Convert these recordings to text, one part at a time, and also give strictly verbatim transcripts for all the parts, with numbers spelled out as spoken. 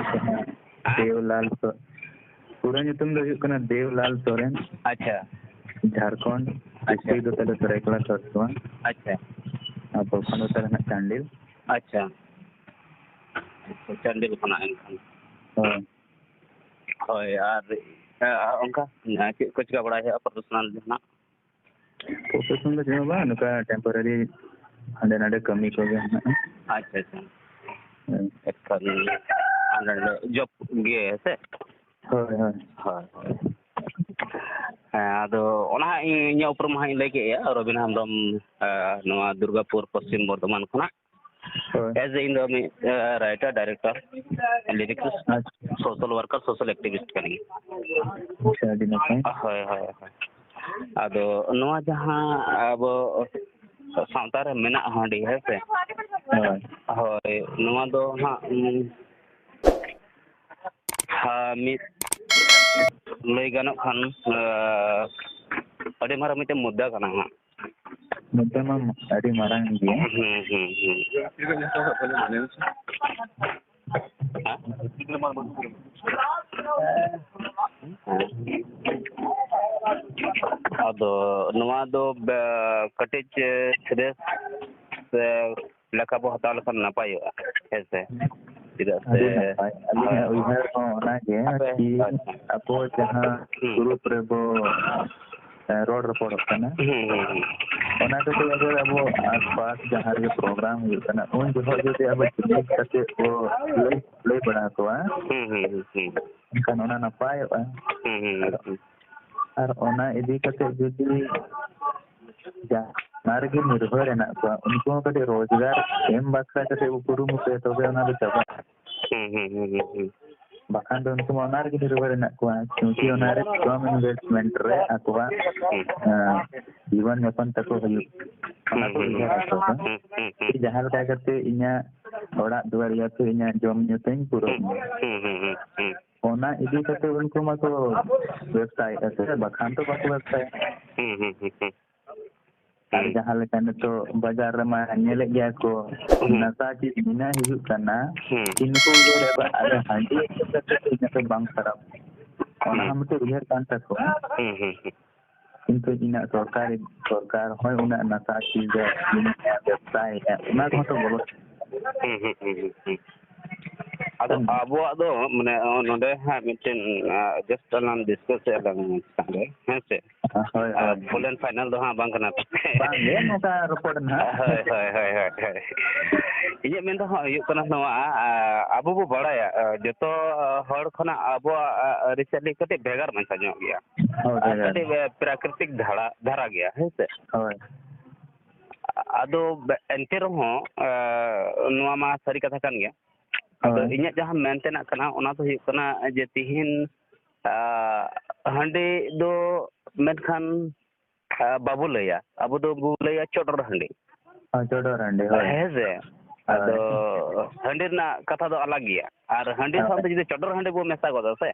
ᱦᱮᱸ? ᱫᱮᱣᱞᱟᱞ ᱥᱚ-, ᱯᱩᱨᱟᱹ ᱧᱩᱛᱩᱢ ᱫᱚ ᱦᱩᱭᱩᱜ ᱠᱟᱱᱟ ᱫᱮᱣᱞᱟᱞ ᱥᱚᱨᱮᱱ᱾ ᱟᱪᱪᱷᱟ᱾ ᱡᱷᱟᱲᱠᱷᱚᱸᱰ᱾ ᱟᱪᱪᱷᱟ᱾ District ᱫᱚ ᱛᱟᱞᱮ ᱥᱚᱨᱟᱭᱠᱮᱞᱟ ᱠᱷᱟᱨᱥᱚᱣᱟ᱾ ᱟᱪᱪᱷᱟ᱾ ᱟᱨ ᱯᱨᱚᱠᱷᱚᱸᱰ ᱫᱚ ᱛᱟᱞᱮ ᱦᱟᱸᱜ ᱪᱟᱱᱰᱤᱞ᱾ ᱟᱪᱪᱷᱟ᱾ ᱟᱪᱪᱷᱟ, ᱪᱟᱱᱰᱤᱞ ᱠᱷᱚᱱᱟᱜ ᱮᱱᱠᱷᱟᱱ᱾ ᱦᱳᱭ᱾ ᱦᱳᱭ, ᱟᱨ, ᱮ, ᱟᱨ ᱚᱱᱠᱟ, ᱮ, ᱪᱮᱫ ᱠᱚ ᱪᱤᱠᱟ ᱵᱟᱲᱟᱭ ᱦᱩᱭᱩᱜᱼᱟ, professional ᱡᱟᱦᱟᱱᱟᱜ? Professional ᱫᱚ ᱪᱮᱫ ᱦᱚᱸ ᱵᱟᱝ, ᱱᱚᱝᱠᱟ temporary ᱦᱟᱸᱰᱮ ᱱᱟᱰᱮ ᱠᱟᱹᱢᱤ ᱠᱚᱜᱮ ᱦᱮᱱᱟᱜᱼᱟ᱾ ᱟᱪᱪᱷᱟ, ᱟᱪᱪᱷᱟ᱾ ᱦᱳᱭ᱾ ᱮᱠᱟᱞ, ᱦᱟᱸᱰᱮ ᱱᱟᱰᱮ job ᱜᱮ, ᱦᱮᱸ ᱥᱮ? ᱦᱳᱭ, ᱦᱳᱭ᱾ ᱦᱳᱭ, ᱦᱳᱭ᱾ ᱦᱮᱸ, ᱟᱫᱚ ᱚᱱᱟ ᱦᱟᱸᱜ ᱤᱧ, ᱤᱧᱟᱹᱜ ᱩᱯᱨᱩᱢ ᱦᱟᱸᱜ ᱤᱧ ᱞᱟᱹᱭ ᱠᱮᱫᱼᱟ, ᱨᱚᱵᱤᱱ ᱦᱮᱢᱵᱨᱚᱢ, ᱮ, ᱱᱚᱣᱟ ᱫᱩᱨᱜᱟᱯᱩᱨ, ᱯᱚᱥᱪᱤᱢ ᱵᱚᱨᱫᱷᱚᱢᱟᱱ ᱠᱷᱚᱱᱟᱜ᱾ ᱦᱳᱭ᱾ As a ᱤᱧ ᱫᱚ ᱢᱤᱫ, ᱮ, writer, director, lyrics, ᱟᱪᱪᱷᱟ᱾ Social worker, social activist ᱠᱟᱹᱱᱟᱹᱧ᱾ ᱟᱪᱪᱷᱟ, ᱟᱹᱰᱤ ᱱᱟᱯᱟᱭ᱾ ᱦᱳᱭ, ᱦᱳᱭ, ᱦᱳᱭ᱾ ᱟᱫᱚ ᱱᱚᱣᱟ ᱡᱟᱦᱟᱸ ᱟᱵᱚ ᱥᱟᱶᱛᱟ ᱨᱮ ᱢᱮᱱᱟᱜ ᱦᱟᱺᱰᱤ, ᱦᱮᱸ ᱥᱮ? ᱦᱳᱭ᱾ ᱦᱳᱭ, ᱱᱚᱣᱟ ᱫᱚ ᱦᱟᱸᱜ, ᱩᱸ, ᱦᱟ, ᱢᱤᱫ ᱞᱟᱹᱭ ᱜᱟᱱᱚᱜ ᱠᱷᱟᱱ, ᱟᱹᱰᱤ ᱢᱟᱨᱟᱝ ᱢᱤᱫᱴᱮᱱ ᱢᱩᱫᱽᱫᱟ ᱠᱟᱱᱟ ᱦᱟᱸᱜ᱾ ᱢᱩᱫᱽᱫᱟ ᱢᱟ ᱟᱹᱰᱤ ᱢᱟᱨᱟᱝ ᱜᱮᱭᱟ᱾ ᱦᱩᱸ, ᱦᱩᱸ, ᱦᱩᱸ᱾ ᱦᱮᱸ? ᱟᱫᱚ ᱱᱚᱣᱟ ᱫᱚ ᱵᱮ-, ᱠᱟᱹᱴᱤᱡ, ᱮ, ᱥᱤᱨᱤᱭᱟᱥ ᱥᱮ ᱞᱮᱠᱟ ᱵᱚ ᱦᱟᱛᱟᱣ ᱞᱮᱠᱷᱟᱱ ᱱᱟᱯᱟᱭᱚᱜᱼᱟ, ᱦᱮᱸ ᱥᱮ? ᱪᱮᱫᱟᱜ ᱥᱮ ᱟᱹᱰᱤ ᱱᱟᱯᱟᱭ᱾ ᱟᱹᱞᱤᱧᱟᱜ ᱦᱳᱭ᱾ ᱩᱭᱦᱟᱹᱨ ᱦᱚᱸ ᱚᱱᱟᱜᱮ, ᱦᱳᱭ, ᱠᱤ ᱦᱳᱭ, ᱦᱳᱭ᱾ ᱟᱵᱚ ᱡᱟᱦᱟᱸ ᱦᱩᱸ᱾ Group ᱨᱮᱵᱚ, ᱮ, ᱨᱚᱲ ᱨᱚᱯᱚᱲᱚᱜ ᱠᱟᱱᱟ, ᱦᱩᱸ, ᱦᱩᱸ, ᱦᱩᱸ᱾ ᱚᱱᱟ ᱠᱚᱫᱚ ᱟᱵᱚ, ᱟᱵᱚ ᱟᱥᱯᱟᱥ ᱡᱟᱦᱟᱸ ᱨᱮᱜᱮ program ᱦᱩᱭᱩᱜ ᱠᱟᱱᱟ, ᱩᱱ ᱡᱚᱦᱚᱜ ᱡᱩᱫᱤ ᱟᱵᱚ ᱡᱩᱢᱤᱫ ᱠᱟᱛᱮ ᱵᱚ ᱞᱟᱹᱭ, ᱞᱟᱹᱭ ᱵᱟᱲᱟ ᱟᱠᱚᱣᱟ, ᱦᱩᱸ, ᱦᱩᱸ, ᱦᱩᱸ, ᱦᱩᱸ᱾ ᱮᱱᱠᱷᱟᱱ ᱚᱱᱟ ᱱᱟᱯᱟᱭᱚᱜᱼᱟ᱾ ᱦᱩᱸ, ᱦᱩᱸ, ᱦᱩᱸ, ᱦᱩᱸ᱾ ᱟᱨ ᱚᱱᱟ ᱤᱫᱤ ᱠᱟᱛᱮ ᱡᱩᱫᱤ ᱡᱟᱦᱟᱸ ᱨᱮᱜᱮ ᱱᱤᱨᱵᱷᱚᱨ ᱦᱮᱱᱟᱜ ᱠᱚᱣᱟ, ᱩᱱᱠᱩ ᱦᱚᱸ ᱠᱟᱹᱴᱤᱡ ᱨᱳᱡᱽᱜᱟᱨ ᱮᱢ ᱵᱟᱠᱷᱨᱟ ᱠᱟᱹᱴᱤᱡ ᱵᱚ ᱠᱩᱨᱩᱢᱩᱴᱩᱭᱟ, ᱛᱚᱵᱮ ᱚᱱᱟ ᱫᱚ ᱪᱟᱵᱟᱜᱼᱟ᱾ ᱦᱩᱸ, ᱦᱩᱸ, ᱦᱩᱸ, ᱦᱩᱸ, ᱦᱩᱸ᱾ ᱵᱟᱠᱷᱟᱱ ᱫᱚ ᱩᱱᱠᱩ ᱢᱟ ᱚᱱᱟ ᱨᱮᱜᱮ ᱱᱤᱨᱵᱷᱚᱨ ᱦᱮᱱᱟᱜ ᱠᱚᱣᱟ, ᱠᱤᱭᱩᱸᱠᱤ ᱦᱩᱸ, ᱚᱱᱟ ᱨᱮ ᱦᱩᱸ᱾ ᱠᱚᱢ investment ᱨᱮ ᱟᱠᱚᱣᱟᱜ, ᱦᱩᱸ᱾ ᱮᱸ, ᱡᱤᱵᱚᱱ ᱡᱟᱯᱚᱱ ᱛᱟᱠᱚ ᱦᱩᱭᱩᱜ, ᱚᱱᱟ ᱦᱩᱸ, ᱠᱚ ᱦᱩᱸ, ᱩᱭᱦᱟᱹᱨ ᱟᱠᱚ ᱠᱷᱟᱱ᱾ ᱦᱩᱸ, ᱦᱩᱸ, ᱦᱩᱸ᱾ ᱡᱟᱦᱟᱸ ᱞᱮᱠᱟ ᱠᱟᱛᱮ ᱤᱧᱟᱹᱜ ᱚᱲᱟᱜ ᱫᱩᱣᱟᱹᱨ ᱭᱟ ᱯᱷᱤᱨ ᱤᱧᱟᱹᱜ ᱡᱚᱢ ᱧᱩ ᱛᱤᱧ ᱯᱩᱨᱟᱹᱜ ᱢᱟ᱾ ᱦᱩᱸ, ᱦᱩᱸ, ᱦᱩᱸ, ᱦᱩᱸ᱾ ᱚᱱᱟ ᱤᱫᱤ ᱠᱟᱛᱮ ᱩᱱᱠᱩ ᱢᱟᱠᱚ ᱵᱮᱵᱽᱥᱟᱭᱮᱫᱼᱟ ᱥᱮ, ᱵᱟᱠᱷᱟᱱ ᱫᱚ ᱵᱟᱠᱚ ᱵᱮᱵᱽᱥᱟᱭᱟ᱾ ᱦᱩᱸ, ᱦᱩᱸ, ᱦᱩᱸ, ᱦᱩᱸ᱾ ᱟᱨ ᱦᱩᱸ᱾ ᱡᱟᱦᱟᱸ ᱞᱮᱠᱟ ᱱᱤᱛᱚᱜ ᱵᱟᱡᱟᱨ ᱨᱮᱢᱟ ᱧᱮᱞᱮᱫ ᱜᱮᱭᱟ ᱠᱚ, ᱦᱩᱸ᱾ ᱱᱟᱥᱟ ᱪᱮᱫ ᱡᱤᱱᱤᱥ ᱦᱤᱡᱩᱜ ᱠᱟᱱᱟ, ᱦᱩᱸ᱾ ᱤᱱᱟᱹ ᱠᱚ ᱩᱭᱦᱟᱹᱨ ᱮᱫᱟ, ᱟᱞᱮ ᱦᱟᱺᱰᱤ ᱟᱹᱠᱷᱨᱤᱧ ᱠᱟᱛᱮ ᱤᱱᱟᱹ ᱫᱚ ᱵᱟᱝ ᱠᱷᱟᱨᱟᱯ᱾ ᱚᱱᱟ ᱦᱩᱸ᱾ ᱦᱚᱸ ᱢᱤᱫᱴᱮᱡ ᱩᱭᱦᱟᱹᱨ ᱠᱟᱱ ᱛᱟᱠᱚᱣᱟ᱾ ᱦᱩᱸ, ᱦᱩᱸ, ᱦᱩᱸ᱾ ᱠᱤᱱᱛᱩ ᱤᱱᱟᱹᱜ ᱥᱚᱨᱠᱟᱨᱤ, ᱥᱚᱨᱠᱟᱨ ᱦᱚᱸᱭ ᱩᱱᱟᱹᱜ ᱱᱟᱥᱟ ᱪᱮᱫ ᱮ ᱵᱮᱵᱥᱟᱭᱮᱫᱼᱟ, ᱚᱱᱟ ᱠᱚᱦᱚᱸ ᱛᱚ ᱵᱚᱞᱚ᱾ ᱦᱩᱸ, ᱦᱩᱸ, ᱦᱩᱸ, ᱦᱩᱸ, ᱦᱩᱸ᱾ ᱟᱫᱚ ᱦᱩᱸ᱾ ᱟᱵᱚᱣᱟᱜ ᱫᱚ ᱢᱟᱱᱮ, ᱚ, ᱱᱚᱰᱮ ᱦᱟᱸᱜ ᱢᱤᱫᱴᱮᱱ, ᱟ, just ᱟᱞᱟᱝ discuss ᱮᱫ ᱞᱟᱝ ᱪᱮᱛᱟᱱ ᱨᱮ, ᱦᱮᱸ ᱥᱮ? ᱦᱳᱭ, ᱟᱨ ᱦᱳᱭ᱾ Full and final ᱫᱚ ᱦᱟᱸᱜ ᱵᱟᱝ ᱠᱟᱱᱟ᱾ ᱵᱟᱝ ᱜᱮ, ᱱᱚᱝᱠᱟ ᱨᱚᱯᱚᱲ ᱱᱟᱦᱟᱜ᱾ ᱦᱳᱭ, ᱦᱳᱭ, ᱦᱳᱭ, ᱦᱳᱭ, ᱦᱳᱭ᱾ ᱤᱧᱟᱹᱜ ᱢᱮᱱ ᱫᱚ ᱦᱟᱸᱜ ᱦᱩᱭᱩᱜ ᱠᱟᱱᱟ ᱱᱚᱣᱟ, ᱟ, ᱟᱵᱚ ᱵᱚ ᱵᱟᱲᱟᱭᱟ, ᱟ, ᱡᱚᱛᱚ ᱦᱚᱲ ᱠᱷᱚᱱᱟᱜ ᱟᱵᱚᱣᱟᱜ, ᱟ, ᱟᱹᱨᱤᱪᱟᱹᱞᱤ ᱠᱟᱹᱴᱤᱡ ᱵᱷᱮᱜᱟᱨ ᱢᱟᱪᱷᱟ ᱧᱚᱜ ᱜᱮᱭᱟ᱾ ᱦᱳᱭ, ᱟᱨ ᱵᱷᱮᱜᱟᱨ᱾ ᱠᱟᱹᱴᱤᱡ, ᱟ, ᱯᱨᱟᱠᱨᱤᱛᱤᱠ ᱫᱷᱟᱨᱟ, ᱫᱷᱟᱨᱟ ᱜᱮᱭᱟ, ᱦᱮᱸ ᱥᱮ? ᱦᱳᱭ᱾ ᱟᱫᱚ ᱵᱮ-, ᱮᱱᱛᱮ ᱨᱮᱦᱚᱸ, ᱟ, ᱱᱚᱣᱟ ᱢᱟ ᱥᱟᱹᱨᱤ ᱠᱟᱛᱷᱟ ᱠᱟᱱ ᱜᱮᱭᱟ᱾ ᱟᱫᱚ ᱦᱳᱭ᱾ ᱤᱧᱟᱹᱜ ᱡᱟᱦᱟᱸ ᱢᱮᱱ ᱛᱮᱱᱟᱜ ᱠᱟᱱᱟ, ᱚᱱᱟ ᱫᱚ ᱦᱩᱭᱩᱜ ᱠᱟᱱᱟ ᱡᱮ ᱛᱤᱦᱤᱧ, ᱟ, ᱦᱟᱺᱰᱤ ᱫᱚ ᱢᱮᱱᱠᱷᱟᱱ, ᱟ, ᱵᱟᱵᱚ ᱞᱟᱹᱭᱟ, ᱟᱵᱚ ᱫᱚᱵᱚ ᱞᱟᱹᱭᱟ ᱪᱚᱰᱚᱨ ᱦᱟᱺᱰᱤ᱾ ᱦᱳᱭ, ᱪᱚᱰᱚᱨ ᱦᱟᱺᱰᱤ, ᱦᱳᱭ᱾ ᱦᱮᱸ ᱥᱮ? ᱦᱳᱭ᱾ ᱟᱫᱚ ᱦᱟᱺᱰᱤ ᱨᱮᱱᱟᱜ ᱠᱟᱛᱷᱟ ᱫᱚ ᱟᱞᱟᱜᱽ ᱜᱮᱭᱟ, ᱟᱨ ᱦᱟᱺᱰᱤ ᱦᱳᱭ᱾ ᱥᱟᱶᱛᱮ ᱡᱩᱫᱤ ᱪᱚᱰᱚᱨ ᱦᱟᱺᱰᱤ ᱵᱚ ᱢᱮᱥᱟ ᱜᱚᱫᱟ ᱥᱮ,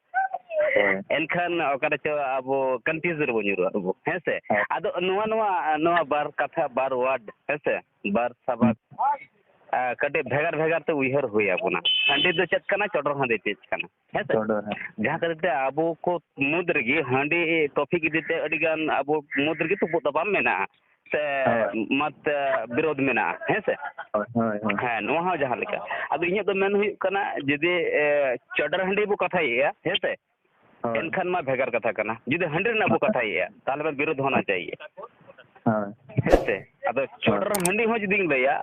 ᱦᱳᱭ᱾ ᱮᱱᱠᱷᱟᱱ ᱚᱠᱟ ᱨᱮᱪᱚ ᱟᱵᱚ confuse ᱨᱮᱵᱚ ᱧᱩᱨᱩᱜᱼᱟ ᱟᱵᱚ, ᱦᱮᱸ ᱥᱮ? ᱦᱳᱭ᱾ ᱟᱫᱚ ᱱᱚᱣᱟ, ᱱᱚᱣᱟ, ᱱᱚᱣᱟ ᱵᱟᱨ ᱠᱟᱛᱷᱟ, ᱵᱟᱨ word, ᱦᱮᱸ ᱥᱮ? ᱵᱟᱨ ᱥᱟᱵᱟᱫ, ᱦᱩᱸ᱾ ᱟ, ᱠᱟᱹᱴᱤᱡ ᱵᱷᱮᱜᱟᱨ ᱵᱷᱮᱜᱟᱨ ᱛᱮ ᱩᱭᱦᱟᱹᱨ ᱦᱩᱭ ᱟᱵᱚᱱᱟ᱾ ᱦᱟᱺᱰᱤ ᱫᱚ ᱪᱮᱫ ᱠᱟᱱᱟ, ᱪᱚᱰᱚᱨ ᱦᱟᱺᱰᱤ ᱪᱮᱫ ᱠᱟᱱᱟ, ᱦᱮᱸ ᱥᱮ? ᱪᱚᱰᱚᱨ ᱦᱟᱺᱰᱤ᱾ ᱡᱟᱦᱟᱸ ᱠᱷᱟᱹᱛᱤᱨ ᱛᱮ ᱟᱵᱚ ᱠᱚ ᱢᱩᱫᱽ ᱨᱮᱜᱮ ᱦᱟᱺᱰᱤ topic ᱤᱫᱤ ᱛᱮ ᱟᱹᱰᱤ ᱜᱟᱱ ᱟᱵᱚ ᱢᱩᱫᱽ ᱨᱮᱜᱮ ᱛᱩᱯᱩᱜ ᱛᱟᱯᱟᱢ ᱢᱮᱱᱟᱜᱼᱟ, ᱥᱮ ᱦᱳᱭ᱾ ᱢᱚᱛ, ᱟ, ᱵᱤᱨᱳᱫᱷ ᱢᱮᱱᱟᱜᱼᱟ, ᱦᱮᱸ ᱥᱮ? ᱦᱳᱭ, ᱦᱳᱭ, ᱦᱳᱭ᱾ ᱦᱮᱸ, ᱱᱚᱣᱟ ᱦᱚᱸ ᱡᱟᱦᱟᱸ ᱞᱮᱠᱟ᱾ ᱟᱫᱚ ᱤᱧᱟᱹᱜ ᱫᱚ ᱢᱮᱱ ᱦᱩᱭᱩᱜ ᱠᱟᱱᱟ, ᱡᱩᱫᱤ, ᱮ, ᱪᱚᱰᱚᱨ ᱦᱟᱺᱰᱤ ᱵᱚ ᱠᱟᱛᱷᱟᱭᱮᱫᱼᱟ, ᱦᱮᱸ ᱥᱮ? ᱦᱳᱭ᱾ ᱮᱱᱠᱷᱟᱱ ᱢᱟ ᱵᱷᱮᱜᱟᱨ ᱠᱟᱛᱷᱟ ᱠᱟᱱᱟ᱾ ᱡᱩᱫᱤ ᱦᱟᱺᱰᱤ ᱨᱮᱱᱟᱜ ᱵᱚ ᱠᱟᱛᱷᱟᱭᱮᱫᱼᱟ, ᱛᱟᱦᱚᱞᱮ ᱢᱟ ᱵᱤᱨᱳᱫᱷ ᱦᱚᱸ ᱚᱱᱟ ᱪᱟᱭᱭᱮ᱾ ᱦᱳᱭ᱾ ᱦᱮᱸ ᱥᱮ? ᱟᱫᱚ ᱦᱳᱭ᱾ ᱪᱚᱰᱚᱨ ᱦᱟᱺᱰᱤ ᱦᱚᱸ ᱡᱩᱫᱤᱧ ᱞᱟᱹᱭᱟ,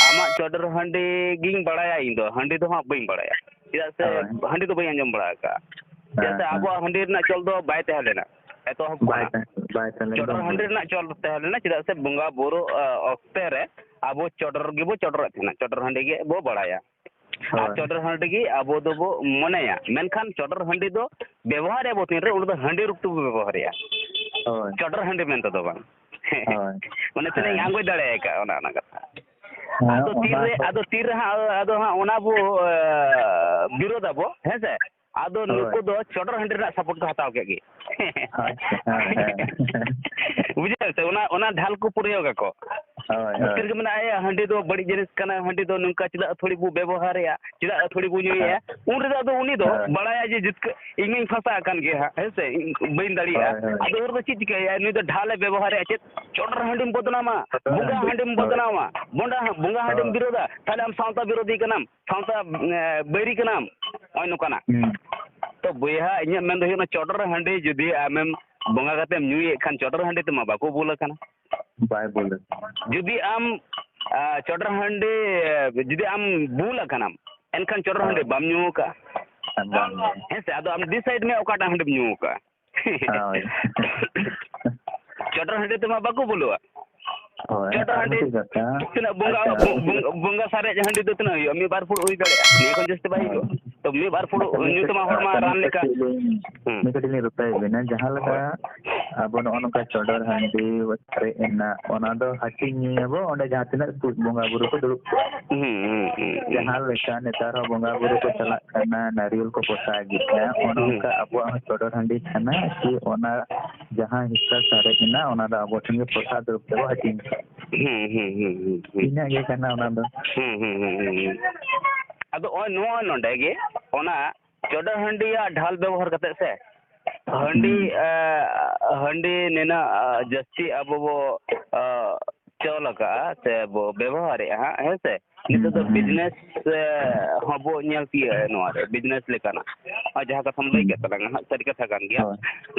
ᱟᱢᱟᱜ ᱪᱚᱰᱚᱨ ᱦᱟᱺᱰᱤ ᱜᱤᱧ ᱵᱟᱲᱟᱭᱟ ᱤᱧ ᱫᱚ, ᱦᱟᱺᱰᱤ ᱫᱚ ᱦᱟᱸᱜ ᱵᱟᱹᱧ ᱵᱟᱲᱟᱭᱟ᱾ ᱪᱮᱫᱟᱜ ᱥᱮ ᱦᱳᱭ᱾ ᱦᱟᱺᱰᱤ ᱫᱚ ᱵᱟᱹᱧ ᱟᱸᱡᱚᱢ ᱵᱟᱲᱟ ᱟᱠᱟᱫᱼᱟ᱾ ᱪᱮᱫᱟᱜ ᱦᱮᱸ, ᱥᱮ ᱦᱮᱸ᱾ ᱟᱵᱚᱣᱟᱜ ᱦᱟᱺᱰᱤ ᱨᱮᱱᱟᱜ ᱪᱚᱞ ᱫᱚ ᱵᱟᱭ ᱛᱟᱦᱮᱸ ᱞᱮᱱᱟ ᱮᱛᱚᱦᱚᱵ ᱵᱟᱭ ᱠᱷᱚᱱᱟᱜ᱾ ᱛᱟᱦᱮᱸ, ᱵᱟᱭ ᱛᱟᱦᱮᱸ ᱞᱮᱱ ᱪᱚᱰᱚᱨ ᱛᱟᱵᱚᱱᱟ᱾ ᱦᱟᱺᱰᱤ ᱨᱮᱱᱟᱜ ᱪᱚᱞ ᱛᱟᱦᱮᱸ ᱞᱮᱱᱟ, ᱪᱮᱫᱟᱜ ᱥᱮ ᱵᱚᱸᱜᱟ ᱵᱩᱨᱩ, ᱟ, ᱚᱠᱛᱮ ᱨᱮ ᱟᱵᱚ ᱪᱚᱰᱚᱨ ᱜᱮᱵᱚ ᱪᱚᱰᱚᱨᱮᱫ ᱛᱟᱦᱮᱱᱟ, ᱪᱚᱰᱚᱨ ᱦᱟᱺᱰᱤ ᱜᱮᱵᱚ ᱵᱟᱲᱟᱭᱟ᱾ ᱟᱨ ᱦᱳᱭ᱾ ᱪᱚᱰᱚᱨ ᱦᱟᱺᱰᱤ ᱜᱮ ᱟᱵᱚ ᱫᱚᱵᱚ ᱢᱚᱱᱮᱭᱟ, ᱢᱮᱱᱠᱷᱟᱱ ᱪᱚᱰᱚᱨ ᱦᱟᱺᱰᱤ ᱫᱚ ᱵᱮᱵᱚᱦᱟᱨᱮᱫ ᱵᱚ ᱛᱤᱱ ᱨᱮ, ᱩᱱᱤ ᱫᱚ ᱦᱟᱺᱰᱤ ᱨᱩᱯ ᱛᱮᱵᱚ ᱵᱮᱵᱚᱦᱟᱨᱮᱜᱼᱟ᱾ ᱦᱳᱭ᱾ ᱪᱚᱰᱚᱨ ᱦᱟᱺᱰᱤ ᱢᱮᱱᱛᱮ ᱫᱚ ᱵᱟᱝ᱾ ᱦᱳᱭ᱾ ᱢᱟᱱᱮ ᱛᱤᱱᱟᱹᱜ ᱤᱧ ᱦᱮᱸ᱾ ᱟᱸᱜᱚᱪ ᱫᱟᱲᱮ ᱟᱠᱟᱫᱼᱟ ᱚᱱᱟ, ᱚᱱᱟ ᱠᱟᱛᱷᱟ᱾ ᱦᱮᱸ, ᱟᱫᱚ ᱚᱱᱟ ᱛᱤᱨᱮ, ᱫᱚ ᱟᱫᱚ ᱛᱤᱨᱮ ᱦᱟᱸᱜ, ᱟᱫᱚ ᱦᱟᱸᱜ ᱚᱱᱟ ᱵᱚ, ᱮ, ᱵᱤᱨᱳᱫᱷ ᱟᱵᱚ, ᱦᱮᱸ ᱥᱮ? ᱟᱫᱚ ᱦᱳᱭ᱾ ᱱᱩᱠᱩ ᱫᱚ ᱪᱚᱰᱚᱨ ᱦᱟᱺᱰᱤ ᱨᱮᱱᱟᱜ ᱥᱟᱯᱳᱨᱴ ᱠᱚ ᱦᱟᱛᱟᱣ ᱠᱮᱫ ᱜᱮ᱾ ᱟᱪᱪᱷᱟ, ᱦᱮᱸ, ᱦᱮᱸ᱾ ᱵᱩᱡᱷᱟᱹᱣ ᱥᱮ? ᱚᱱᱟ, ᱚᱱᱟ ᱰᱷᱟᱞ ᱠᱚ ᱯᱩᱨᱟᱹᱣ ᱟᱠᱚ᱾ ᱦᱳᱭ, ᱦᱳᱭ᱾ ᱩᱛᱟᱹᱨ ᱜᱮ ᱢᱮᱱᱟᱜᱼᱟ, "ᱮ, ᱦᱟᱺᱰᱤ ᱫᱚ ᱵᱟᱹᱲᱤᱡ ᱡᱤᱱᱤᱥ ᱠᱟᱱᱟ, ᱦᱟᱺᱰᱤ ᱫᱚ ᱱᱚᱝᱠᱟ ᱪᱮᱫᱟᱜ ᱟᱹᱛᱷᱟᱹᱲᱤ ᱵᱚ ᱵᱮᱵᱚᱦᱟᱨᱮᱜᱼᱟ, ᱪᱮᱫᱟᱜ ᱟᱹᱛᱷᱟᱹᱲᱤ ᱵᱚ ᱧᱩᱭᱮᱜᱼᱟ?" ᱦᱮᱸ᱾ ᱩᱱ ᱨᱮᱫᱚ ᱟᱫᱚ ᱩᱱᱤ ᱫᱚ ᱦᱳᱭ᱾ ᱵᱟᱲᱟᱭᱟ ᱡᱮ ᱡᱤᱛᱠᱟᱹ-, ᱤᱧ ᱢᱟᱧ ᱯᱷᱟᱸᱥᱟ ᱟᱠᱟᱱ ᱜᱮᱭᱟ ᱦᱟᱸᱜ, ᱦᱮᱸ ᱥᱮ? ᱤᱧ ᱵᱟᱹᱧ ᱫᱟᱲᱮᱭᱟᱜᱼᱟ᱾ ᱦᱳᱭ, ᱦᱳᱭ᱾ ᱟᱫᱚ ᱩᱱ ᱨᱮᱫᱚ ᱪᱮᱫ ᱪᱤᱠᱟᱹᱭᱟ? ᱱᱩᱭ ᱫᱚ ᱰᱷᱟᱞᱮ ᱵᱮᱵᱚᱦᱟᱨᱮᱜᱼᱟ᱾ ᱪᱮᱫ ᱪᱚᱰᱚᱨ ᱦᱟᱺᱰᱤᱢ ᱵᱚᱫᱱᱟᱢᱟ, ᱪᱚᱰᱚᱨ ᱵᱚᱸᱜᱟ ᱦᱟᱺᱰᱤ, ᱦᱟᱺᱰᱤᱢ ᱦᱳᱭ᱾ ᱵᱚᱫᱱᱟᱢᱟ, ᱵᱚᱸᱰᱟ-, ᱵᱚᱸᱜᱟ ᱦᱟᱺᱰᱤᱢ ᱦᱳᱭ᱾ ᱵᱤᱨᱳᱫᱟ, ᱛᱟᱦᱞᱮ ᱟᱢ ᱥᱟᱶᱛᱟ ᱵᱤᱨᱳᱫᱷᱤ ᱠᱟᱱᱟᱢ, ᱥᱟᱶᱛᱟ, ᱮ, ᱵᱟᱹᱭᱨᱤ ᱠᱟᱱᱟᱢ, ᱱᱚᱜᱼᱚᱭ ᱱᱚᱝᱠᱟᱱᱟᱜ᱾ ᱦᱩᱸ᱾ ᱛᱚ ᱵᱚᱭᱦᱟ, ᱤᱧᱟᱹᱜ ᱢᱮᱱ ᱫᱚ ᱦᱩᱭᱩᱜ ᱠᱟᱱᱟ, ᱪᱚᱰᱚᱨ ᱦᱟᱺᱰᱤ ᱡᱩᱫᱤ ᱟᱢᱮᱢ ᱵᱚᱸᱜᱟ ᱠᱟᱛᱮᱢ ᱧᱩᱭᱮᱫ ᱠᱷᱟᱱ, ᱪᱚᱰᱚᱨ ᱦᱟᱺᱰᱤ ᱛᱮᱢᱟ ᱵᱟᱠᱚ ᱵᱩᱞ ᱟᱠᱟᱱᱟ᱾ ᱵᱟᱭ ᱵᱩᱞ ᱟᱠᱟᱱᱟ᱾ ᱡᱩᱫᱤ ᱟᱢ, ᱟ, ᱪᱚᱰᱚᱨ ᱦᱟᱺᱰᱤ, ᱡᱩᱫᱤ ᱟᱢ ᱵᱩᱞ ᱟᱠᱟᱱᱟᱢ, ᱮᱱᱠᱷᱟᱱ ᱪᱚᱰᱚᱨ ᱦᱟᱺᱰᱤ ᱦᱳᱭ᱾ ᱵᱟᱢ ᱧᱩ ᱟᱠᱟᱫᱼᱟ᱾ ᱵᱟᱝ, ᱵᱟᱝ᱾ ᱦᱮᱸ ᱥᱮ? ᱟᱫᱚ ᱟᱢ decide ᱢᱮ ᱚᱠᱟᱴᱟᱜ ᱦᱟᱺᱰᱤᱢ ᱧᱩ ᱟᱠᱟᱫᱼᱟ᱾ ᱦᱳᱭ᱾ ᱪᱚᱰᱚᱨ ᱦᱟᱺᱰᱤ ᱛᱮᱢᱟ ᱵᱟᱠᱚ ᱵᱩᱞᱩᱜᱼᱟ᱾ ᱦᱳᱭ, ᱪᱚᱰᱚᱨ ᱟᱨ ᱦᱟᱺᱰᱤ ᱢᱤᱫᱴᱤᱡ ᱠᱟᱛᱷᱟ᱾ ᱛᱤᱱᱟᱹᱜ ᱵᱚᱸᱜᱟ, ᱟᱪᱪᱷᱟ, ᱵᱚ-, ᱢᱤᱫᱴᱤᱡ ᱵᱚᱸᱜᱟ, ᱵᱚᱸᱜᱟ ᱥᱟᱨᱮᱡ ᱦᱟᱺᱰᱤ ᱫᱚ ᱛᱤᱱᱟᱹᱜ ᱦᱩᱭᱩᱜᱼᱟ? ᱢᱤᱫ ᱵᱟᱨ ᱯᱷᱩᱲᱩᱜ ᱦᱩᱭ ᱫᱟᱲᱮᱭᱟᱜᱼᱟ, ᱱᱤᱭᱟᱹ ᱠᱷᱚᱱ ᱡᱟᱹᱥᱛᱤ ᱵᱟᱭ ᱦᱩᱭᱩᱜᱼᱟ᱾ ᱛᱚ ᱢᱤᱫ ᱵᱟᱨ ᱯᱷᱩᱲᱩᱜ ᱟᱪᱪᱷᱟ, ᱧᱩ ᱢᱤᱫᱴᱤᱡ, ᱛᱮᱢᱟ ᱦᱚᱲᱢᱟ ᱟᱪᱪᱷᱟ, ᱨᱟᱱ ᱢᱤᱫ ᱞᱮᱠᱟ᱾ ᱠᱟᱹᱴᱤᱡ ᱞᱤᱧ, ᱦᱩᱸ᱾ ᱢᱤᱫ ᱠᱟᱹᱴᱤᱡ ᱞᱤᱧ ᱨᱚᱯᱮ ᱵᱮᱱᱟ, ᱡᱟᱦᱟᱸ ᱞᱮᱠᱟ ᱦᱳᱭ᱾ ᱟᱵᱚ ᱱᱚᱜᱼᱚ ᱱᱚᱝᱠᱟ ᱪᱚᱰᱚᱨ ᱦᱟᱺᱰᱤ ᱥᱟᱨᱮᱡ ᱮᱱᱟ, ᱚᱱᱟ ᱫᱚ ᱦᱟᱹᱴᱤᱧ ᱧᱩᱭᱟᱵᱚ ᱚᱸᱰᱮ ᱡᱟᱦᱟᱸ ᱛᱤᱱᱟᱹᱜ ᱠᱚ ᱵᱚᱸᱜᱟ ᱵᱩᱨᱩ ᱠᱚ ᱫᱩᱲᱩᱵ ᱠᱚᱜᱼᱟ᱾ ᱦᱩᱸ, ᱦᱩᱸ, ᱦᱩᱸ, ᱦᱩᱸ᱾ ᱡᱟᱦᱟᱸ ᱞᱮᱠᱟ ᱱᱮᱛᱟᱨ ᱦᱚᱸ ᱵᱚᱸᱜᱟ ᱵᱩᱨᱩ ᱠᱚ ᱪᱟᱞᱟᱜ ᱠᱟᱱᱟ, ᱱᱟᱨᱤᱭᱮᱞ ᱠᱚ ᱯᱚᱥᱟᱜᱮᱫᱼᱟ, ᱚᱱᱮ ᱦᱩᱸ᱾ ᱚᱱᱠᱟ ᱟᱵᱚᱣᱟᱜ ᱦᱚᱸ ᱪᱚᱰᱚᱨ ᱦᱟᱺᱰᱤ ᱠᱟᱱᱟ ᱠᱤ ᱚᱱᱟ ᱡᱟᱦᱟᱸ ᱦᱤᱥᱟᱹ ᱥᱟᱨᱮᱡ ᱮᱱᱟ, ᱚᱱᱟ ᱫᱚ ᱟᱵᱚ ᱴᱷᱮᱱ ᱜᱮ ᱯᱨᱚᱥᱟᱫ ᱨᱩᱯ ᱛᱮᱵᱚ ᱦᱟᱹᱴᱤᱧ ᱠᱟᱜᱼᱟ᱾ ᱦᱩᱸ, ᱦᱩᱸ, ᱦᱩᱸ, ᱦᱩᱸ, ᱦᱩᱸ᱾ ᱤᱱᱟᱹᱜ ᱜᱮ ᱠᱟᱱᱟ ᱚᱱᱟ ᱫᱚ᱾ ᱦᱩᱸ, ᱦᱩᱸ, ᱦᱩᱸ, ᱦᱩᱸ, ᱦᱩᱸ᱾ ᱟᱫᱚ ᱱᱚᱜᱼᱚᱭ ᱱᱚᱣᱟ ᱱᱚᱰᱮ ᱜᱮ ᱚᱱᱟ ᱪᱚᱰᱚᱨ ᱦᱟᱺᱰᱤᱭᱟᱜ ᱰᱷᱟᱞ ᱵᱮᱵᱚᱦᱟᱨ ᱠᱟᱛᱮ ᱥᱮ, ᱦᱟᱺᱰᱤ, ᱦᱩᱸ᱾ ᱮ, ᱦᱟᱺᱰᱤ ᱱᱤᱱᱟᱹᱜ, ᱟ, ᱡᱟᱹᱥᱛᱤ ᱟᱵᱚ ᱵᱚ, ᱟ, ᱪᱚᱞ ᱟᱠᱟᱜᱼᱟ ᱥᱮ ᱵᱚ ᱵᱮᱵᱚᱦᱟᱨᱮᱜᱼᱟ ᱦᱟᱸᱜ, ᱦᱮᱸ ᱥᱮ? ᱱᱤᱛᱚᱜ ᱫᱚ ᱦᱩᱸ, ᱦᱩᱸ᱾ ᱵᱤᱡᱽᱱᱮᱥ, ᱮ, ᱦᱚᱸᱵᱚ ᱧᱮᱞ ᱛᱤᱭᱳᱜᱼᱟ ᱱᱚᱣᱟ ᱨᱮ, ᱵᱤᱡᱽᱱᱮᱥ ᱞᱮᱠᱟᱱᱟᱜ᱾ ᱟᱨ ᱡᱟᱦᱟᱸ ᱠᱟᱛᱷᱟᱢ ᱞᱟᱹᱭ ᱦᱩᱸ᱾ ᱠᱮᱫ ᱛᱟᱞᱟᱝᱟ ᱦᱟᱸᱜ, ᱥᱟᱹᱨᱤ ᱠᱟᱛᱷᱟ ᱠᱟᱱ ᱜᱮᱭᱟ᱾ ᱦᱳᱭ,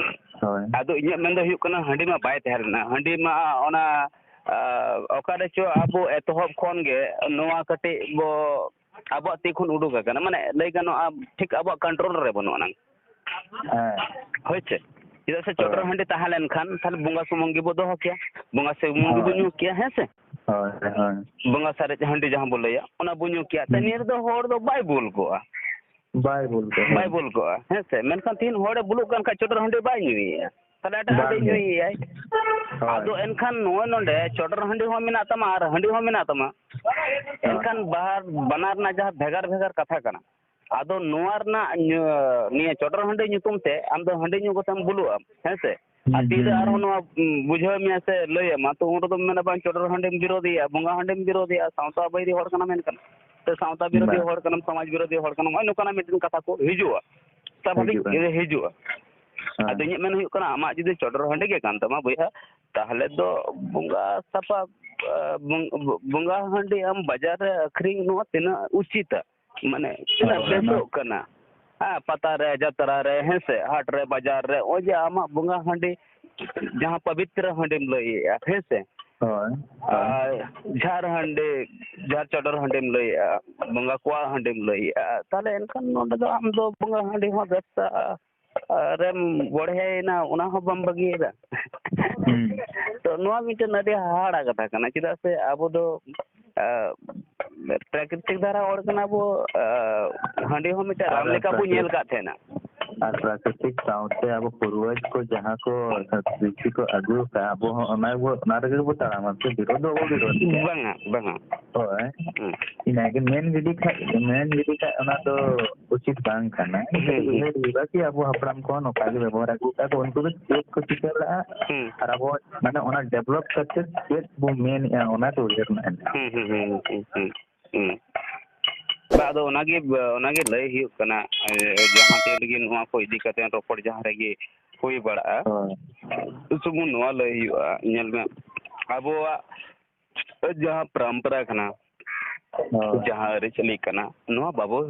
ᱦᱳᱭ᱾ ᱟᱫᱚ ᱤᱧᱟᱹᱜ ᱢᱮᱱ ᱫᱚ ᱦᱩᱭᱩᱜ ᱠᱟᱱᱟ, ᱦᱟᱺᱰᱤ ᱢᱟ ᱵᱟᱭ ᱛᱟᱦᱮᱸ ᱞᱮᱱᱟ, ᱦᱟᱺᱰᱤ ᱢᱟ ᱚᱱᱟ, ᱟ, ᱚᱠᱟ ᱨᱮᱪᱚ ᱟᱵᱚ ᱮᱛᱚᱦᱚᱵ ᱠᱷᱚᱱ ᱜᱮ ᱱᱚᱣᱟ ᱠᱟᱹᱴᱤᱡ ᱵᱚ ᱟᱵᱚᱣᱟᱜ ᱛᱤ ᱠᱷᱚᱱ ᱩᱰᱩᱠ ᱟᱠᱟᱱᱟ, ᱢᱟᱱᱮ ᱞᱟᱹᱭ ᱜᱟᱱᱚᱜᱼᱟ ᱴᱷᱤᱠ ᱟᱵᱚᱣᱟᱜ ᱠᱚᱱᱴᱨᱳᱞ ᱨᱮ ᱵᱟᱹᱱᱩᱜ ᱟᱱᱟᱝ᱾ ᱦᱮᱸ᱾ ᱦᱳᱭ ᱥᱮ? ᱪᱮᱫᱟᱜ ᱥᱮ ᱪᱚᱰᱚᱨ ᱦᱳᱭ᱾ ᱦᱟᱺᱰᱤ ᱛᱟᱦᱮᱸ ᱞᱮᱱᱠᱷᱟᱱ ᱛᱟᱦᱞᱮ ᱵᱚᱸᱜᱟ ᱥᱩᱢᱩᱝ ᱜᱮᱵᱚ ᱫᱚᱦᱚ ᱠᱮᱭᱟ, ᱵᱚᱸᱜᱟ ᱥᱩᱢᱩᱝ ᱜᱮᱵᱚ ᱦᱳᱭ᱾ ᱧᱩ ᱠᱮᱭᱟ, ᱦᱮᱸ ᱥᱮ? ᱦᱳᱭ, ᱦᱳᱭ᱾ ᱵᱚᱸᱜᱟ ᱥᱟᱨᱮᱡ ᱦᱟᱺᱰᱤ ᱡᱟᱦᱟᱸ ᱵᱚ ᱞᱟᱹᱭᱟ, ᱚᱱᱟ ᱵᱚ ᱧᱩ ᱠᱮᱭᱟ᱾ ᱛᱮ ᱦᱩᱸ᱾ ᱱᱤᱭᱟᱹ ᱨᱮᱫᱚ ᱦᱚᱲ ᱫᱚ ᱵᱟᱭ ᱵᱩᱞ ᱠᱚᱜᱼᱟ᱾ ᱵᱟᱭ ᱵᱩᱞ ᱠᱚᱜᱼᱟ᱾ ᱵᱟᱭ ᱵᱩᱞ ᱠᱚᱜᱼᱟ, ᱦᱮᱸ ᱥᱮ? ᱢᱮᱱᱠᱷᱟᱱ ᱛᱤᱦᱤᱧ ᱦᱚᱲᱮ ᱵᱩᱞᱩᱜ ᱠᱟᱱ ᱠᱷᱟᱡ ᱪᱚᱰᱚᱨ ᱦᱟᱺᱰᱤ ᱵᱟᱭ ᱧᱩᱭᱮᱫᱼᱟ, ᱛᱟᱦᱞᱮ ᱮᱴᱟᱜ ᱦᱟᱺᱰᱤ ᱵᱟᱝ ᱜᱮ᱾ ᱧᱩᱭᱮᱫᱼᱟᱭ᱾ ᱦᱳᱭ᱾ ᱟᱫᱚ ᱮᱱᱠᱷᱟᱱ ᱱᱚᱜᱼᱚᱭ ᱱᱚᱰᱮ ᱪᱚᱰᱚᱨ ᱦᱟᱺᱰᱤ ᱦᱚᱸ ᱢᱮᱱᱟᱜ ᱛᱟᱢᱟ ᱟᱨ ᱦᱟᱺᱰᱤ ᱦᱚᱸ ᱢᱮᱱᱟᱜ ᱛᱟᱢᱟ᱾ ᱦᱳᱭ᱾ ᱮᱱᱠᱷᱟᱱ ᱵᱟᱦᱟᱨ, ᱵᱟᱱᱟᱨ ᱨᱮᱱᱟᱜ ᱡᱟᱦᱟᱸ ᱵᱷᱮᱜᱟᱨ ᱵᱷᱮᱜᱟᱨ ᱠᱟᱛᱷᱟ ᱠᱟᱱᱟ, ᱟᱫᱚ ᱱᱚᱣᱟ ᱨᱮᱱᱟᱜ ᱧᱩ-, ᱱᱤᱭᱟᱹ ᱪᱚᱰᱚᱨ ᱦᱟᱺᱰᱤ ᱧᱩᱛᱩᱢ ᱛᱮ ᱟᱢ ᱫᱚ ᱦᱟᱺᱰᱤ ᱧᱩ ᱠᱟᱛᱮᱢ ᱵᱩᱞᱩᱜᱼᱟᱢ, ᱦᱮᱸ ᱥᱮ? ᱟᱨ ᱛᱤᱨᱮ ᱟᱨᱦᱚᱸ ᱱᱚᱣᱟ, ᱩᱸ, ᱵᱩᱡᱷᱟᱹᱣ ᱢᱮᱭᱟ ᱥᱮ ᱞᱟᱹᱭ ᱟᱢᱟ, ᱛᱚ ᱩᱱ ᱨᱮᱫᱚᱢ ᱢᱮᱱᱟ, "ᱵᱟᱝ, ᱪᱚᱰᱚᱨ ᱦᱟᱺᱰᱤᱢ ᱵᱤᱨᱳᱫᱷᱤᱭᱟ, ᱵᱚᱸᱜᱟ ᱦᱟᱺᱰᱤᱢ ᱵᱤᱨᱳᱫᱷᱤᱭᱟ, ᱥᱟᱶᱛᱟ ᱵᱟᱹᱭᱨᱤ ᱦᱚᱲ ᱠᱟᱱᱟᱢ ᱢᱮᱱᱠᱷᱟᱱ, ᱥᱮ ᱥᱟᱶᱛᱟ ᱵᱤᱨᱳᱫᱷᱤ ᱦᱚᱲ ᱠᱟᱱᱟᱢ, ᱥᱚᱢᱟᱡᱽ ᱵᱤᱨᱳᱫᱷᱤ ᱦᱚᱲ ᱠᱟᱱᱟᱢ", ᱱᱚᱜᱼᱚᱭ ᱱᱚᱝᱠᱟᱱᱟᱜ ᱢᱤᱫᱴᱮᱱ ᱠᱟᱛᱷᱟ ᱠᱚ ᱦᱤᱡᱩᱜᱼᱟ, ᱥᱟᱵᱷᱟᱵᱤᱠ ᱦᱤᱡᱩᱜᱼᱟ᱾ ᱜᱮ ᱦᱤᱡᱩᱜᱼᱟ᱾ ᱦᱮᱸ᱾ ᱟᱫᱚ ᱤᱧᱟᱹᱜ ᱢᱮᱱ ᱦᱩᱭᱩᱜ ᱠᱟᱱᱟ, ᱟᱢᱟᱜ ᱡᱩᱫᱤ ᱪᱚᱰᱚᱨ ᱦᱟᱺᱰᱤ ᱜᱮ ᱠᱟᱱ ᱛᱟᱢᱟ ᱵᱚᱭᱦᱟ, ᱛᱟᱦᱚᱞᱮ ᱫᱚ ᱵᱚᱸᱜᱟ ᱥᱟᱯᱷᱟ, ᱟ, ᱵᱚᱝ-, ᱵᱚᱸᱜᱟ ᱦᱟᱺᱰᱤ ᱟᱢ ᱵᱟᱡᱟᱨ ᱨᱮ ᱟᱹᱠᱷᱨᱤᱧ, ᱱᱚᱣᱟ ᱛᱤᱱᱟᱹᱜ ᱩᱪᱤᱛᱟ? ᱢᱟᱱᱮ ᱛᱤᱱᱟᱹᱜ ᱦᱳᱭ, ᱵᱮᱥᱚᱜ ᱠᱟᱱᱟ? ᱦᱮᱸ, ᱯᱟᱛᱟ ᱨᱮ, ᱡᱟᱛᱨᱟ ᱨᱮ, ᱦᱮᱸ ᱥᱮ, ᱦᱟᱴ ᱨᱮ, ᱵᱟᱡᱟᱨ ᱨᱮ, ᱱᱚᱜᱼᱚᱭ ᱡᱮ ᱟᱢᱟᱜ ᱵᱚᱸᱜᱟ ᱦᱟᱺᱰᱤ, ᱡᱟᱦᱟᱸ ᱯᱚᱵᱤᱛᱨᱚ ᱦᱟᱺᱰᱤᱢ ᱞᱟᱹᱭᱮᱜᱼᱟ, ᱦᱮᱸ ᱥᱮ, ᱦᱳᱭ, ᱦᱳᱭ᱾ ᱟᱨ ᱡᱷᱟᱨ ᱦᱟᱺᱰᱤ, ᱡᱷᱟᱨ ᱪᱚᱰᱚᱨ ᱦᱟᱺᱰᱤᱢ ᱞᱟᱹᱭᱮᱜᱼᱟ, ᱵᱚᱸᱜᱟ ᱠᱚᱣᱟᱜ ᱦᱟᱺᱰᱤᱢ ᱞᱟᱹᱭᱮᱜᱼᱟ, ᱛᱟᱦᱚᱞᱮ ᱮᱱᱠᱷᱟᱱ ᱱᱚᱰᱮ ᱫᱚ ᱟᱢ ᱫᱚ ᱵᱚᱸᱜᱟ ᱦᱟᱺᱰᱤ ᱦᱚᱸ ᱵᱮᱵᱽᱥᱟ ᱨᱮᱢ ᱵᱚᱲᱦᱮᱭᱮᱱᱟ, ᱚᱱᱟ ᱦᱚᱸ ᱵᱟᱢ ᱵᱟᱹᱜᱤᱭᱮᱫᱟ᱾ ᱦᱩᱸ᱾ ᱛᱚ ᱱᱚᱣᱟ ᱢᱤᱫᱴᱮᱱ ᱟᱹᱰᱤ ᱦᱟᱦᱟᱲᱟ ᱠᱟᱛᱷᱟ ᱠᱟᱱᱟ, ᱪᱮᱫᱟᱜ ᱥᱮ ᱟᱵᱚ ᱫᱚ, ᱟ, ᱯᱨᱟᱠᱨᱤᱛᱤᱠ ᱫᱷᱟᱨᱟ ᱦᱚᱲ ᱠᱟᱱᱟ ᱵᱚ, ᱟ, ᱦᱟᱺᱰᱤ ᱦᱚᱸ ᱢᱤᱫᱴᱮᱱ ᱨᱟᱱ ᱟᱨ ᱞᱮᱠᱟ ᱵᱚ ᱯᱨᱟᱠᱨᱤᱛ-, ᱧᱮᱞ ᱠᱟᱜ ᱛᱟᱦᱮᱱᱟ᱾ ᱟᱨ ᱯᱨᱟᱠᱨᱤᱛᱤᱠ ᱥᱟᱶᱛᱮ ᱟᱵᱚ ᱯᱩᱨᱵᱚᱡᱽ ᱠᱚ ᱡᱟᱦᱟᱸ ᱠᱚ ᱥᱨᱤᱥᱴᱤ ᱠᱚ ᱟᱹᱜᱩ ᱟᱠᱟᱫ, ᱟᱵᱚ ᱦᱚᱸ ᱚᱱᱟ ᱜᱮᱵᱚ, ᱚᱱᱟ ᱨᱮᱜᱮ ᱵᱚ ᱛᱟᱲᱟᱢᱟ, ᱥᱮ ᱵᱤᱨᱳᱫᱷ ᱫᱚ ᱵᱟᱵᱚ ᱵᱤᱨᱳᱫᱷ ᱜᱮᱭᱟ᱾ ᱵᱟᱝᱟ, ᱵᱟᱝᱟ᱾ ᱦᱳᱭ᱾ ᱦᱩᱸ᱾ ᱤᱱᱟᱹᱜᱮ ᱢᱮᱱ ᱜᱤᱰᱤ ᱠᱷᱟᱡ, ᱢᱮᱱ ᱜᱤᱰᱤ ᱠᱷᱟᱡ ᱚᱱᱟ ᱫᱚ ᱩᱪᱤᱛ ᱵᱟᱝ ᱠᱟᱱᱟ᱾ ᱦᱩᱸ, ᱦᱩᱸ᱾ ᱩᱭᱦᱟᱹᱨ ᱦᱩᱭᱩᱜᱼᱟ ᱠᱤ ᱟᱵᱚ ᱦᱟᱯᱲᱟᱢ ᱠᱚᱦᱚᱸ ᱱᱚᱝᱠᱟ ᱜᱮ ᱵᱮᱵᱚᱦᱟᱨ ᱟᱹᱜᱩ ᱠᱟᱜᱼᱟ ᱠᱚ, ᱩᱱᱠᱩ ᱫᱚ ᱪᱮᱫ ᱠᱚ ᱪᱤᱠᱟᱹ ᱞᱟᱜᱼᱟ? ᱦᱩᱸ᱾ ᱟᱨ ᱟᱵᱚ ᱢᱟᱱᱮ ᱚᱱᱟ develop ᱠᱟᱛᱮ ᱪᱮᱫ ᱵᱚ ᱢᱮᱱᱮᱜᱼᱟ ᱚᱱᱟ ᱠᱚ ᱩᱭᱦᱟᱹᱨ ᱨᱮᱱᱟᱜ ᱦᱮᱱᱟᱜᱼᱟ᱾ ᱦᱩᱸ, ᱦᱩᱸ, ᱦᱩᱸ, ᱦᱩᱸ, ᱦᱩᱸ, ᱦᱩᱸ᱾ ᱵᱟ, ᱟᱫᱚ ᱚᱱᱟᱜᱮ, ᱚᱱᱟᱜᱮ ᱞᱟᱹᱭ ᱦᱩᱭᱩᱜ ᱠᱟᱱᱟ, ᱮ, ᱡᱟᱦᱟᱸ ᱛᱤᱱ ᱨᱮᱜᱮ ᱱᱚᱣᱟ ᱠᱚ ᱤᱫᱤ ᱠᱟᱛᱮ ᱨᱚᱯᱚᱲ ᱡᱟᱦᱟᱸ ᱨᱮᱜᱮ ᱦᱩᱭ ᱵᱟᱲᱟᱜᱼᱟ, ᱦᱳᱭ᱾ ᱥᱩᱢᱩᱝ ᱱᱚᱣᱟ ᱞᱟᱹᱭ ᱦᱩᱭᱩᱜᱼᱟ, ᱧᱮᱞ ᱢᱮ, ᱟᱵᱚᱣᱟᱜ ᱡᱟᱦᱟᱸ ᱯᱚᱨᱚᱢᱯᱚᱨᱟ ᱠᱟᱱᱟ, ᱦᱳᱭ᱾ ᱡᱟᱦᱟᱸ ᱟᱹᱨᱤᱪᱟᱹᱞᱤ ᱠᱟᱱᱟ, ᱱᱚᱣᱟ ᱵᱟᱵᱚ